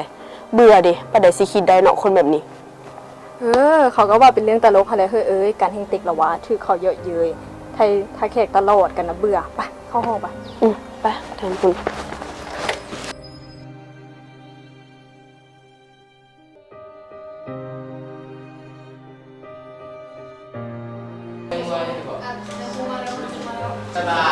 ເບື່ອເດ ປານໃດຊິຄິດໄດ້ເນາະ ຄົນແບບນີ້. ເອີ ເຂົາກໍວ່າເປັນເລື່ອງຕະຫຼົກຫັ້ນແຫຼະເຮີ້ຍເອີຍ ການແຮ່ງຕິກລະວ່າຖືກເຂົາເຍາະເຍີ້ຍ ໄທທ່າແຂກຕະຫຼອດກັນນະ ເບື່ອ. ໄປ ເຂົ້າຫ້ອງໄປ. ອືມ ໄປ ທາງພຸ້ນ. ສະບາ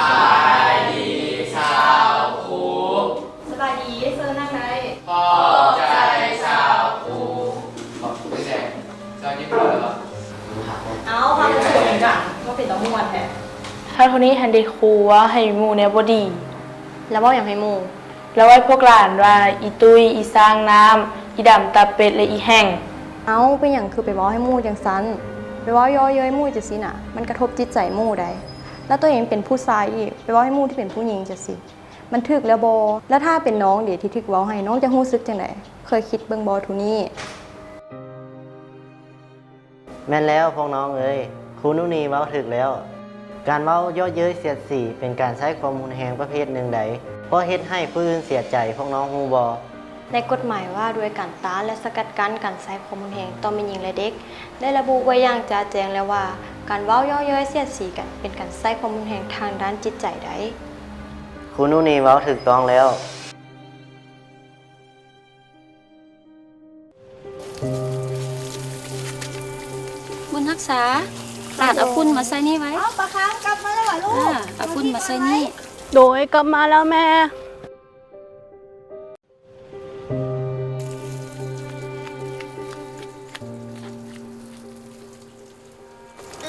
ຍດີຊາວຄູ. ສະບາຍດີ ເຊີນນັ່ງໄດ້. ຂອບໃຈຊາວຄູ. ເອົາ ພາກັນໂສດຫຍັງກັນ ຄືເປັນຕາມ່ວນແທ້. ທ້າວໂທນີ້ຫັ້ນເດຄູ ເວົ້າໃຫ້ໝູ່ແນວບໍ່ດີ. ລະເວົ້າຫຍັງໃຫ້ໝູ່? ລະເວົ້າໃຫ້ພວກຫຼານວ່າ ອີຕຸ້ຍ, ອີຊ້າງນ້ຳ, ອີດຳຕາເປັດ ແລະ ອີແຫ້ງ. ເອົ້າ ເປັນຫຍັງຄືໄປເວົ້າໃຫ້ໝູ່ຈັ່ງຊັ້ນ? ໄປເວົ້າເຍາະເຍີ້ຍໝູ່ຈັ່ງຊີ້ນະ ມັນກະທົບຈິດໃຈໝູ່ໃດ໋. ແລ້ວໂຕເອງເປັນຜູ້ຊາຍອີກ ໄປເວົ້າໃຫ້ໝູ່ທີ່ເປັນຜູ້ຍິງຈັ່ງຊີ້ ມັນຖືກແລ້ວບໍ່? ແລ້ວຖ້າເປັນນ້ອງເດທີ່ຖືກເວົ້າໃຫ້ ນ້ອງຈະຮູ້ສຶກຈັ່ງໃດ? ເຄີຍຄິດເບິ່ງບໍ່ ໂທນີ້? ແມ່ນແລ້ວພວກນ້ອງເອີຍ, ຄູນູນີເວົ້າຖືກແລ້ວ. ການເວົ້າເຍາະເຍີ້ຍສຽດສີ ເປັນການໃຊ້ຄວາມຮຸນແຮງປະເພດໜຶ່ງໃດ ເພາະເຮັດໃຫ້ຜູ້ອື່ນເສຍໃຈ, ພວກນ້ອງຮູ້ບໍ່? ໃນກົດໝາຍວ່າດ້ວຍການຕ້ານ ແລະ ສະກັດກັ້ນການໃຊ້ຄວາມຮຸນແຮງຕໍ່ແມ່ຍິງ ແລະ ເດັກ ໄດ້ລະບຸໄວ້ຢ່າງຈະແຈ້ງແລ້ວວ່າ ການເວົ້າເຍາະເຍີ້ຍສຽດສີກັນ ເປັນການໃຊ້ຄວາມຮຸນແຮງທາງດ້ານຈິດໃຈໃດ. ຄູນູນີເວົ້າຖືກຕ້ອງແລ້ວ. ບຸນຮັກສາ, ຫຼານເອົາຝຸ່ນມາໃສ່ນີ້ໄວ້. ເອົາ ປາຄຳ ກັບມາແລ້ວຫວາລູກ? ອາ ເອົາຝຸ່ນມາໃສ່ນີ້. ໂດຍ ກັບມາແລ້ວແມ່.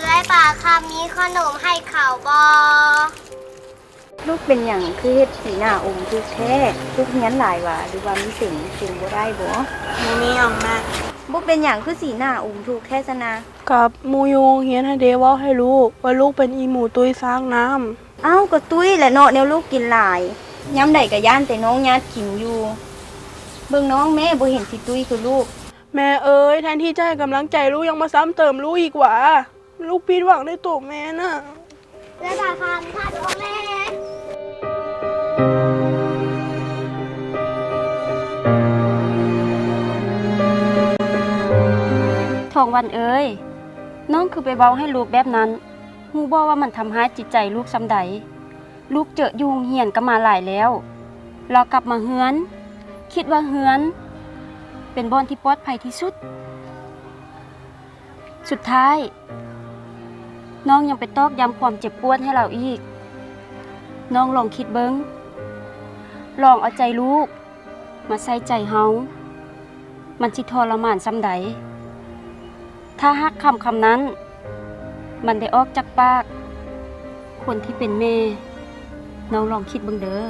ເອື້ອຍປາຄຳມີຂະໜົມໃຫ້ເຂົາບໍ່? ລູກເປັນຫຍັງຄືເຮັດສີໜ້າອົມທຸກແທ້? ລູກຮຽນຫຼາຍຫວາ ຫຼືວ່າມີເສັງ ເສັງບໍ່ໄດ້ບໍ? ບໍ່ມີຫຍັງແມ່. ບໍ່ເປັນຫຍັງຄືສີໜ້າອົມທຸກແທ້ຊັ້ນນະ? ກັບໝູ່ຢູ່ໂຮງຮຽນຫັ້ນເດ ເວົ້າໃຫ້ລູກວ່າລູກເປັນອີໝູຕຸ້ຍຊ້າງນ້ຳ. ອ້າວ ກໍຕຸ້ຍແຫຼະເນາະ ແນວລູກກິນຫຼາຍ. ຍາມໃດກໍຢ້ານແຕ່ນ້ອງຍາດກິນຢູ່. ເບິ່ງນ້ອງແມ້ ບໍ່ເຫັນຊິຕຸ້ຍຄືລູກ. ແມ່ເອີຍ ແທນທີ່ຈະໃຫ້ກຳລັງໃຈລູກ ຍັງມາຊ້ຳເຕີມລູກອີກຫວາ. ລູກຜິດຫວັງໃນໂຕແມ່ນະ. ແລະບາງຄັ້ງຖ້າໂດນແມ່ ທອງວັນເອີຍ ນ້ອງຄືໄປເວົ້າໃຫ້ລູກແບບນັ້ນ. ຮູ້ບໍ່ວ່າມັນທຳຮ້າຍຈິດໃຈລູກສ່ຳໃດ? ລູກເຈີຢູ່ໂຮງຮຽນກໍມາຫຼາຍແລ້ວ. ລາວກັບມາເຮືອນ ຄິດວ່າເຮືອນເປັນບ່ອນທີ່ປອດໄພທີ່ສຸດ. ສຸດທ້າຍ ນ້ອງຍັງໄປຕອກຢ້ຳຄວາມເຈັບປວດໃຫ້ລາວອີກ. ນ້ອງລອງຄິດເບິ່ງ, ລອງເອົາໃຈລູກມາໃສ່ໃຈເຮົາ, ມັນຊິທໍລະມານສ່ຳໃດ? ຖ້າຫາກຄຳຄຳນັ້ນ ມັນໄດ້ອອກຈາກປາກຄົນທີ່ເປັນແມ່, ນ້ອງລອງຄິດເບິ່ງເດີ້.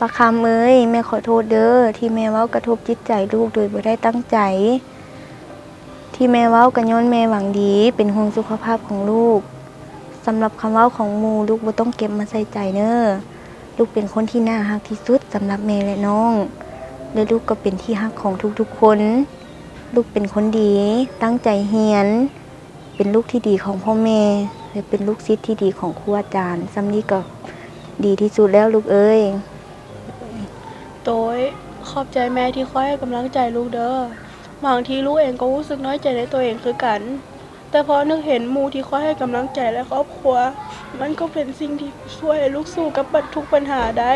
ປາຄຳເອີຍ, ແມ່ຂໍໂທດເດີ້ ທີ່ແມ່ເວົ້າກະທົບຈິດໃຈລູກໂດຍບໍ່ໄດ້ຕັ້ງໃຈ. ທີ່ແມ່ເວົ້າກະຍ້ອນແມ່ຫວັງດີ, ເປັນຫ່ວງສຸຂະພາບຂອງລູກ. ສຳລັບຄຳເວົ້າຂອງໝູ່, ລູກບໍ່ຕ້ອງເກັບມາໃສ່ໃຈເນີ. ລູກເປັນຄົນທີ່ໜ້າຮັກທີ່ສຸດສຳລັບແມ່ ແລະ ນ້ອງ, ແລະ ລູກກໍເປັນທີ່ຮັກຂອງທຸກໆຄົນ. ລູກເປັນຄົນດີ, ຕັ້ງໃຈຮຽນ, ເປັນລູກທີ່ດີຂອງພໍ່ແມ່. ແລະ ເປັນລູກສິດທີ່ດີຂອງຄູອາຈານ. ສ່ຳນີ້ກໍດີທີ່ສຸດແລ້ວລູກເອີຍ. ໂດຍ ຂອບໃຈແມ່ທີ່ຄອຍໃຫ້ກຳລັງໃຈລູກເດີ. ບາງທີລູກເອງກໍຮູ້ສຶກນ້ອຍໃຈໃນຕົວເອງຄືກັນ, ແຕ່ພໍນຶກເຫັນໝູ່ທີ່ຄອຍໃຫ້ກຳລັງໃຈ ແລະ ຄອບຄົວ, ມັນກໍເປັນສິ່ງທີ່ຊ່ວຍໃຫ້ລູກສູ້ກັບບັນ ທຸກບັນຫາໄດ້.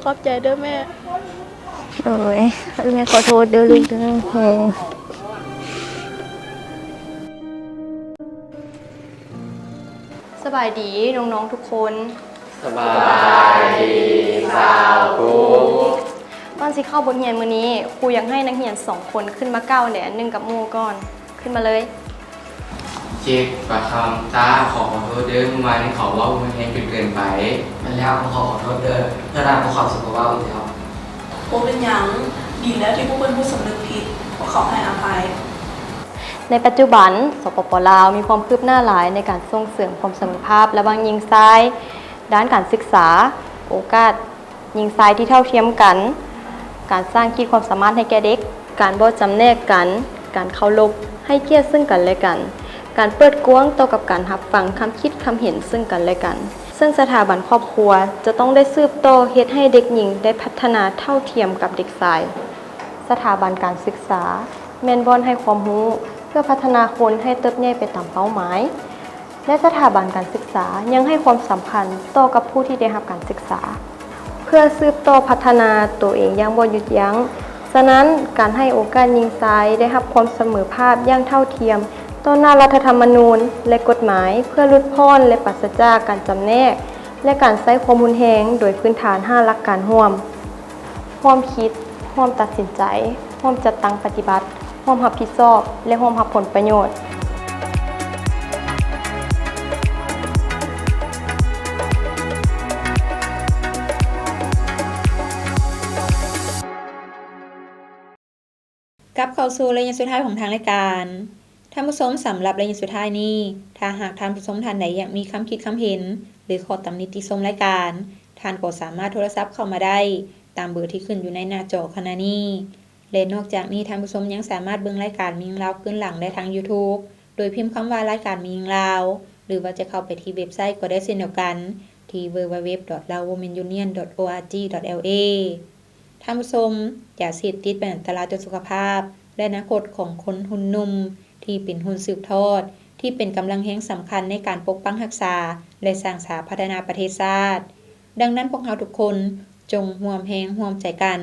ຂອບໃຈເດີແມ່. ໂອ້ຍ ແມ່ຂໍໂທດເດີລູກເດີ. ສະບາຍດີນ້ອງໆທຸກຄົນ. ສະບາຍດີສາວກຸ. ກ່ອນຊິເຂົ້າບົດຮຽນມື້ນີ້, ຄູຢາກໃຫ້ນັກຮຽນສອງຄົນຂຶ້ນມາກ່າວໃນອັນໜຶ່ງກັບໝູ່ກ່ອນ. ຂຶ້ນມາເລີຍ. ເຈັບປາຄຳຕາ, ຂໍຂໍໂທດເດີ, ມື້ວານນີ້ເຂົາເວົ້າຮຸນແຮງຈົນເກີນໄປ. ແມ່ນແລ້ວ, ກໍຂໍຂໍໂທດເດີ, ເທື່ອໜ້າພວກເຂົາຊິບໍ່ເວົ້າອີກແລ້ວ. ບໍ່ເປັນຫຍັງ, ດີແລ້ວທີ່ພວກເພິ່ນຮູ້ສຳນຶກຜິດ, ພວກເຂົາໃຫ້ອະໄພ. ໃນປັດຈຸບັນ, ສປປ ລາວ ມີຄວາມຄືບໜ້າຫຼາຍໃນການສົ່ງເສີມຄວາມສະເໝີພາບລະຫວ່າງຍິງຊາຍດ້ານການສຶກສາ, ໂອກາດຍິງຊາຍທີ່ເທົ່າທຽມກັນ, ການສ້າງຂີດຄວາມສາມາດໃຫ້ແກ່ເດັກ, ການບໍ່ຈຳແນກກັນ, ການເຄົາລົບ, ໃຫ້ກຽດເຊິ່ງກັນແລະກັນ, ການເປີດກວ້າງຕໍ່ກັບການຮັບຟັງຄຳຄິດຄຳເຫັນເຊິ່ງກັນແລະກັນ. ເຊິ່ງສະຖາບັນຄອບຄົວຈະຕ້ອງໄດ້ສືບຕໍ່ເຮັດໃຫ້ເດັກຍິງໄດ້ພັດທະນາເທົ່າທຽມກັບເດັກຊາຍ. ສະຖາບັນການສຶກສາແມ່ນບ່ອນໃຫ້ຄວາມຮູ້ເພື່ອພັດທະນາຄົນໃຫ້ເຕີບໃຫຍ່ໄປຕາມເປົ້າໝາຍ, ແລະ ສະຖາບັນການສຶກສາຍັງໃຫ້ຄວາມສຳຄັນຕໍ່ກັບຜູ້ທີ່ໄດ້ຮັບການສຶກສາ ເພື່ອສືບຕໍ່ພັດທະນາໂຕເອງຢ່າງບໍ່ຢຸດຢັ້ງ. ສະນັ້ນ, ການໃຫ້ໂອກາດຍິງຊາຍໄດ້ຮັບຄວາມສະເໝີພາບຢ່າງເທົ່າທຽມຕໍ່ໜ້າລັດຖະທຳມະນູນ ແລະ ກົດໝາຍ ເພື່ອຫຼຸດຜ່ອນ ແລະ ປາສະຈາກການຈຳແນກ ແລະ ການໃຊ້ຄວາມຮຸນແຮງ ໂດຍພື້ນຖານຫ້າຫຼັກການຮ່ວມ: ຮ່ວມຄິດ, ຮ່ວມຕັດສິນໃຈ, ຮ່ວມຈັດຕັ້ງປະຕິບັດ, ຮ່ວມຮັບຜິດຊອບ ແລະ ຮ່ວມຮັບຜົນປະໂຫຍດ. ກັບເຂົ້າສູ່ໄລຍະສຸດທ້າຍຂອງທາງລາຍການ. ທ່ານຜູ້ຊົມ, ສຳລັບໄລຍະສຸດທ້າຍນີ້, ຖ້າຫາກທ່ານຜູ້ຊົມທ່ານໃດຢາກມີຄຳຄິດຄຳເຫັນ ຫຼື ຂໍຕຳນິຕິຊົມລາຍການ, ທ່ານກໍສາມາດໂທລະສັບເຂົ້າມາໄດ້ຕາມເບີທີ່ຂຶ້ນຢູ່ໃນໜ້າຈໍຂະນະນີ້. ແລະ ນອກຈາກນີ້, ທ່ານຜູ້ຊົມຍັງສາມາດເບິ່ງລາຍການແມ່ຍິງລາວຄືນຫຼັງໄດ້ທາງ YouTube ໂດຍພິມຄຳວ່າ ລາຍການແມ່ຍິງລາວ ຫຼືວ່າຈະເຂົ້າໄປທີ່ເວັບໄຊກໍໄດ້ເຊັ່ນດຽວກັນ ທີ່ www.laowomenunion.org.la. ທ່ານຜູ້ຊົມ, ຢາເສບຕິດເປັນອັນຕະລາຍຕໍ່ສຸຂະພາບ ແລະ ອະນາຄົດຂອງຄົນຮຸ່ນໜຸ່ມ ທີ່ເປັນຮຸ່ນສືບທອດ, ທີ່ເປັນກຳລັງແຮງສຳຄັນໃນການປົກປັກຮັກສາ ແລະ ສ້າງສາພັດທະນາປະເທດຊາດ. ດັ່ງນັ້ນ, ພວກເຮົາທຸກຄົນຈົ່ງຮ່ວມແຮງຮ່ວມໃຈກັນ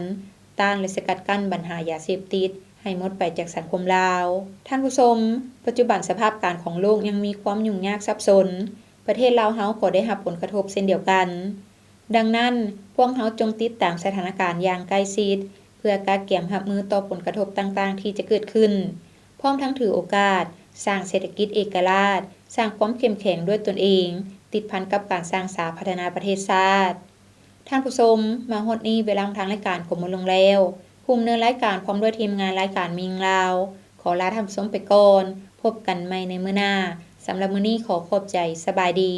ຕ້ານ ແລະ ສະກັດກັ້ນບັນຫາຢາເສບຕິດໃຫ້ໝົດໄປຈາກສັງຄົມລາວ. ທ່ານຜູ້ຊົມ, ປັດຈຸບັນສະພາບການຂອງໂລກຍັງມີຄວາມຫຍຸ້ງຍາກສັບສົນ, ປະເທດລາວເຮົາກໍໄດ້ຮັບຜົນກະທົບເຊັ່ນດຽວກັນ. ດັ່ງນັ້ນ, ພວກເຮົາຈົ່ງຕິດຕາມສະຖານະການຢ່າງໃກ້ຊິດ ເພື່ອກະກຽມຮັບມືຕໍ່ຜົນກະທົບຕ່າງໆທີ່ຈະເກີດຂຶ້ນ, ພ້ອມທັງຖືໂອກາດສ້າງເສດຖະກິດເອກະລາດ, ສ້າງຄວາມເຂັ້ມແຂງດ້ວຍຕົນເອງ, ຕິດພັນກັບການສ້າງສາພັດທະນາປະເທດຊາດ. ທ່ານຜູ້ຊົມ, ມາຮອດນີ້ເວລາຂອງທາງລາຍການກໍໝົດລົງແລ້ວ. ຜູ້ດຳເນີນລາຍການພ້ອມດ້ວຍທີມງານລາຍການແມ່ຍິງລາວ ຂໍລາທ່ານຜູ້ຊົມໄປກ່ອນ. ພົບກັນໃໝ່ໃນມື້ໜ້າ. ສຳລັບມື້ນີ້ຂໍຂອບໃຈ. ສະບາຍດີ.